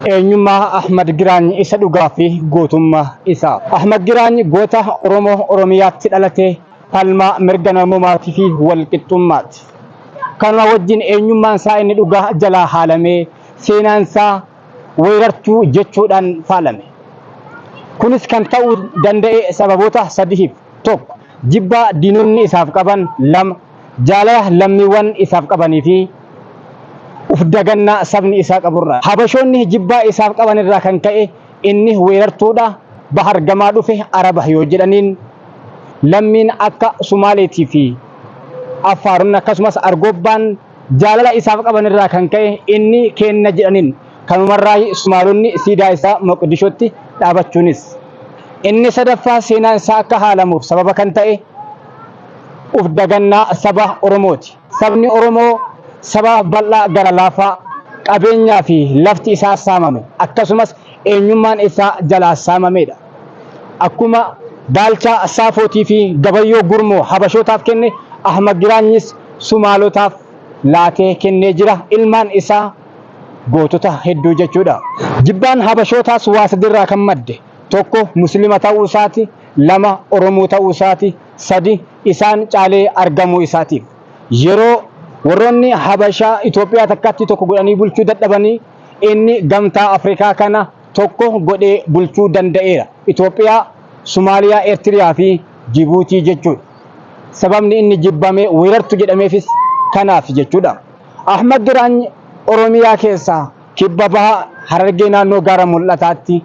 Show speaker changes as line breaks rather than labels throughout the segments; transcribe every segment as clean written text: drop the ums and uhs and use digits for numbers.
Eenyummaa Ahmad Giraany isa dhugaa fi gootummaa isaa. Ahmad Giraany goota Oromoo Oromiyaatti dhalate, falmaa mirga namoomaatii fi walqixxummaati. Kanuma wajjin eenyummaan isaa inni dhugaa jalaa haalamee, seenaan isaa weerartuu jechuudhaan faalame. Kunis kan ta'uu danda'e sababoota sadiif: tokko, jibbaa diinonni isaaf qaban; lama, jaalala lammiiwwan isaaf qabanii fi uf dagannaa sabni isaa qaburraa. Habashoonni jibbaa isaaf qaban irraa kan ka'e inni weerartuudha, bahar gamaa dhufe, Araba yoo jedhaniin, lammiin akka Sumaaleetii fi Affaaronni akkasumas Argobbaan jaalala isaaf qaban irraa kan ka'e inni keenna jedhaniin. Kanumarraa Sumaalonni siidaa isaa Moqdishootti dhaabachuunis. Inni sadaffaa seenaan isaa akka haalamuuf sababa kan ta'e uf dagannaa saba Oromooti. Sabni Oromoo saba bal'aa, gara laafaa, qabeenyaa fi lafti isaa saamame, akkasumas eenyummaan isaa jalaa saamamedha. Akkuma Baalchaa Saafootii fi Gabayyoo Gurmoo Habashootaaf kenne, Ahmad Giraanyis Sumaalotaaf laatee kennee jira. Ilmaan isaa gootota hedduu jechuudha. Jibbaan Habashootaas waa sadirraa kan madde: tokko, Muslima ta'uu isaati; lama, Oromoo ta'uu isaati; sadi, isaan caalee argamuu isaatiif. Yeroo warroonni Habashaa Itoophiyaa takkatti tokko godhanii bulchuu dadhabanii, inni gamtaa Afrikaa kana tokko godhee bulchuu danda'eera. Itoophiyaa, Somaaliyaa, Eertiriyaa fi Jibuutii jechuudha. Sababni inni jibbamee weerartu jedhameefis kanaaf jechuudha. Ahmad Giraany Oromiyaa keessaa kibba baha Harargee, naannoo Gaara Mul'ataatti,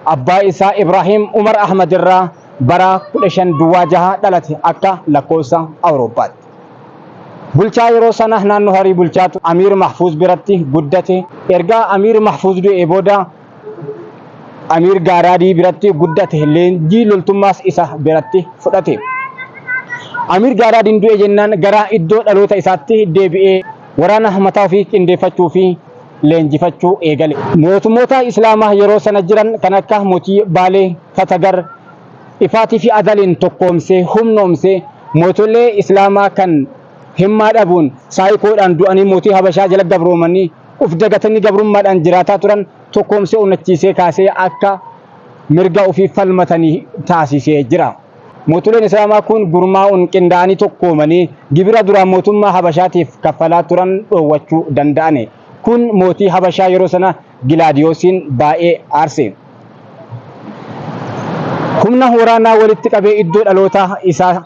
abbaa isaa Ibrahim Umar Ahmad irraa bara 1506 dhalate akka lakkoofsa Awurooppaatti. Bulchaa yeroo sana naannoo Harii bulchaatu Amiir Mahfuuz biratti guddate. Erga Amiir Mahfuuz du'ee booda Amiir Gaaraadii biratti guddate. Leenjii loltummaas isa biratti fudhate. Amiir Gaaraadiin du'e jennaan gara iddoo dhaloota isaatti deebi'ee waraana mataa ofii qindeeffachuu fi leenjifachuu eegale. Mootummoota Islaamaa yeroo sana jiran kan akka mootii Baalee, Fatagar, Ifaatii fi Adaliin tokkoomsee humnoomsee, mootolee Islaamaa kan himmaa dhabuun saayikoodhaan du'anii mootii Habashaa jala gabroomanii uf dagatanii gabrummaadhaan jiraataa turan tokkoomsee onnachiisee kaasee akka mirga ofii falmatanii taasisee jira. Mootoleen Islaamaa kun gurmaa'uun qindaa'anii tokkoomanii gibira duraan mootummaa Habashaatiif kaffalaa turan dhoowwachuu danda'ani. Kun mootii Habashaa yeroo sana Gilaadiyoosiin baay'ee aarse. Humna waraanaa walitti qabee iddoo dhaloota isaa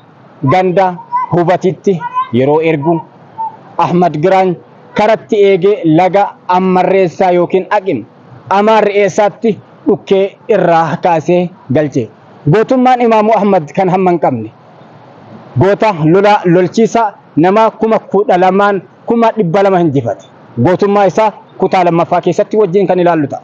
ganda Hubatitti yeroo ergu, Ahmad Giraany karatti eegee laga Ammarreessaa yookiin Aqim Amaarri'eessaatti dhukkee irraa kaasee galche. Gootummaan Imaamu Ahmad kan hamma hin qabne. Goota lolaa lolchiisa nama 12,000n 200,000 hinjifate. Gootummaa isaa kutaa lammaffaa keessatti wajjin kan ilaallu ta'a.